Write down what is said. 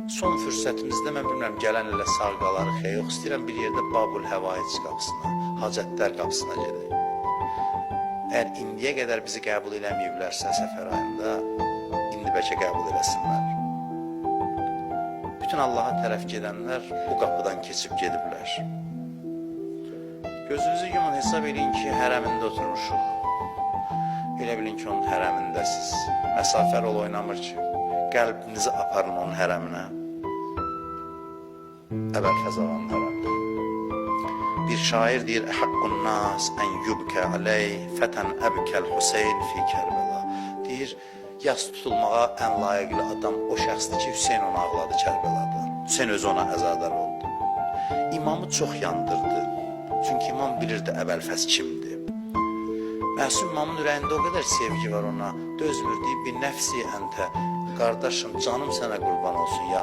Son fürsətimizdə mən bilmirəm gələn ilə sağ qalarıq ya yox. İstəyirəm bir yerdə Babul Həvaic qapısına, Hacətlər qapısına gedək. Əgər indiyə qədər bizi qəbul eləməyiblərsə səfər ayında, indi bəlkə qəbul eləsinlər. Bütün Allaha tərəf gedənlər bu qapıdan keçib gediblər. Gözünüzü yumun, hesab eləyin ki, hərəmində oturmuşuq. Elə bilin ki, onun hərəmindəsiz. Məsafə rol oynamır ki. Qəlbinizi aparın onun hərəminə. Əbəlfəz ağanın hərəminə. Bir şair deyir: "Haqqun nas en yubka aleyh fətən əbkəl Hüseyn fi Kərbəla." Deyir, yas tutulmağa ən layiqli adam o şəxsdir ki, Hüseyn ona ağladı Kərbəlada. Hüseyn özü ona əzadar oldu. İmamı çox yandırdı. Çünki imam bilirdi Əbəlfəz kimdir. Məsum imamın ürəyində o qədər sevgi var ona. Dözmür, deyir, bi nəfsi əntə. Qardaşım, canım sənə qurban olsun ya.